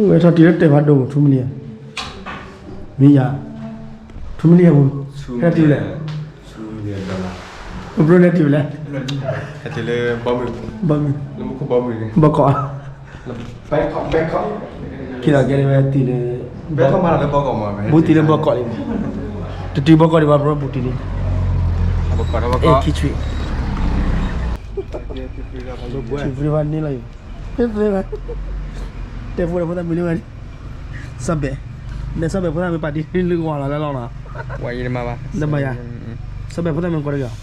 ဝဲထီၣ်တုၤလၢတဲာ်ဖးဒိၣ် ထူမံၤလံဧါ, မံၤယၤ, ထူမံၤလံဧါပူၤ, ဟဲတုၤလဲၣ်, ပဘျိန့ၣ်တုၤလဲၣ်, ဘီမုၢ်, ဘီကီး, က့ၤလီၤကဲဝဲတုၤလၢ ဘူးတုၤလၢဘီကီးလံ, တတုၤဘီကီးဒံးဘၣ် ဘီဘူးတုၤလံ, အဲ ခံဆွံ, န့ၣ်လီၤ, တဲဖိဒီးဖိသၣ်မုၣ်န့ၣ်ဝဲ, စီၤဘဲး, နစီၤဘဲးဖိသၣ်မုၣ်ပာ်တံၢ်လၢဂီၤလီၤလၢလီၤနီၤ, နဘၣ်ယၤ, စီၤဘဲးဖိသၣ်မုၣ်ကွၢ်တဂ့ၤ,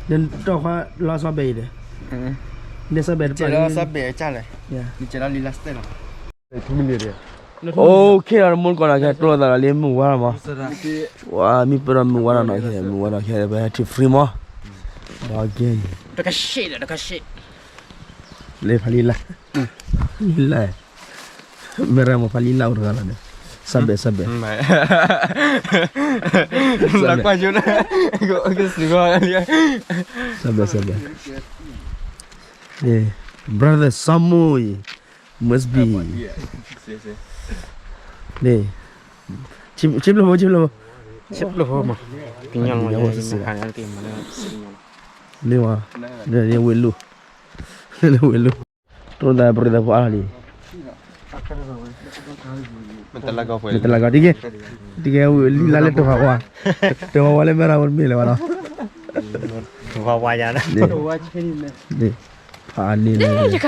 နတီၢ်ခွါလီၤစီၤဘဲးအံၤဒီး, နစီၤဘဲးတပာ်လၢ, လီၤ, အိၣ်ခ့ဒီးတမူတကိးနီၤ ခဲကျိသးဒီးလံမုၢ်ဝါလီၤမး, ဝါမံပၢၢ်ဒီးမုၢ်ဝါလီၤနီၤ ခဲမုၢ်ဝါဒီးခဲပဟဲထံၣ် free မး, ဒီးက့ၤ, လၢဖးလံလၢ်, လံလၢ်, မ့ၢ်ရၣ်မ့ၢ်ဖးလံလၢ်အိၣ်တဂၤလီၤန့ၣ်, စီၤဘဲး စီၤဘဲး, ကွၢ်ယိ, စီၤဘဲး စီၤဘဲး, brother စီၤမူအံၤ, must be, န့ၣ်, ဆံးပျိဖိ ဆံးပျိဖိ, ဆံးပျိဖိမး, ကညီလီၤ, မ့ၢ်ဝဲ, န့ၣ်ဝဲလူၤ, ဝဲလူၤ, တိၢ်သးပရံသးဖိအါလီၤလံ, မတလၢကီၢ် တကဲ, တကဲဝံၤလံလၢလၢတဝၤဝါ, တဝၤဝါလၢမ့ၢ်ရၣ်ဝဲတမ့ၢ်လၢၤဘၣ်နီၤ, တဝၤဝါယၤ, ဖးန့ၣ်, န့ၣ်, ဒီးက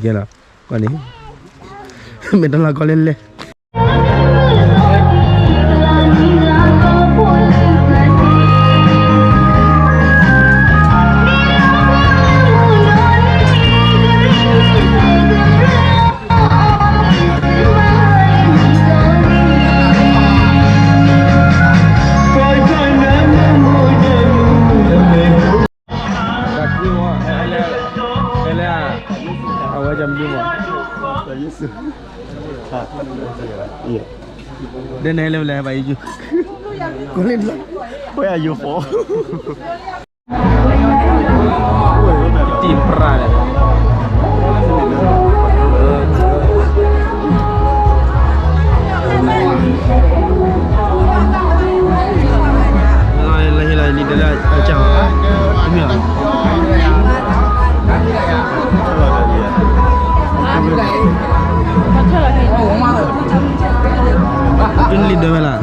ဲလီၤ, ကွၢ်န့ၣ်, မ့ၢ်တလၢကီၢ်လဲၣ်လဲၣ် အဝဲကမဒုမး, ဒ်န့ၣ်လၢလဲၤဘၣ်ယု, ကလၢ, ဝဲအယိဖိ, တံၢ်ပြၢ်လဲၣ် လၢဟ့ၣ်လီၤနံၤဒဲးလၢအကၢ်, မ့ၢ်, ကလံၤဒၢးဝဲလၢ,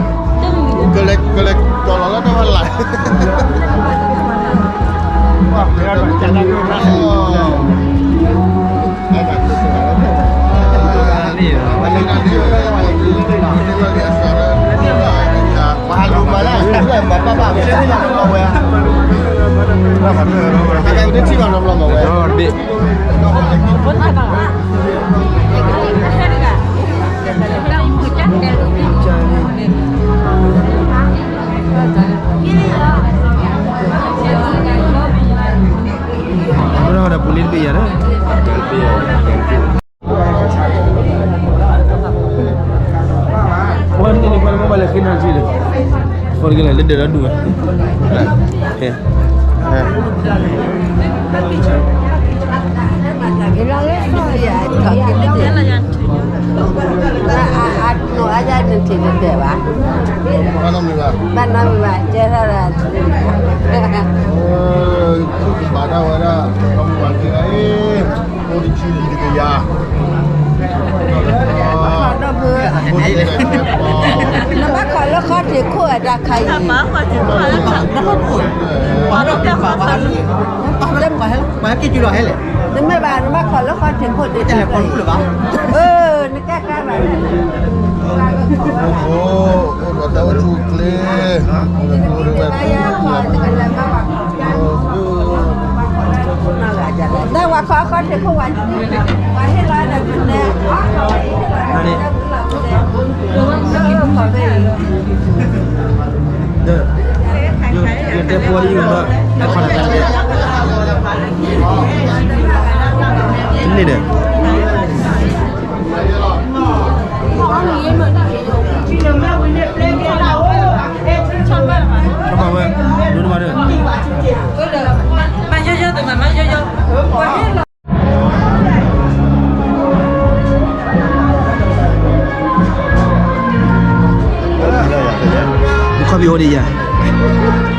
ကလဲၤကလဲၤကၠီလီၤလၢတၢ်ဝဲလၢ် ဒီးပူၤလံတဘ့ၣ်ယၤဒီး ဝဲန့ၣ်န့ၣ် ပှၤလၢမ့ၢ်ဘၣ်လဲၤဃ့နၤစံၣ်ဒီး ဖီတက့ၢ်လၢဒၢးဒီဒူၣ်ဝဲ ဘၣ်နီတမံၤဘၣ် ဘၣ်နီတမံၤဘၣ် ကဲထီၣ်ဒီး ဘၣ်ဒၣ်ဝဲဒၣ် အိၣ်တဆံလံတကယၤ ဒီပုၢ် နဘၣ်ခိးလၢဃီထံးခိၣ်အတၢ်ခါအံၤ ပှၤက့ၤကလီၤဟဲလဲၣ် တမ့ၢ်ဘၣ် နဘၣ်ခိးလၢဃီထံးခိၣ်တၢ်ခါအံၤ နကဲကါဘၣ် အိၣ်ဒီးတၢ်အိၣ်ဆူၣ်အိၣ်ချ့ တၢ်ဝၤခီခီထံးခိၣ်ဝဲ ပှၤဟ့ၣ်လီၤဒီးပနဲ ဒီး ယတဲဖိအံၤ ယမၤ အခီၣ်တၢ်တၢ်န့ၣ် န့ၣ်ဒီး ဆီၣ်ဘၣ်ဝဲ ဒိၣ်တဘၣ်ဒီး မၤယီၤယီၤတမၤမၤ လံအိၣ်ဒံးယၤ,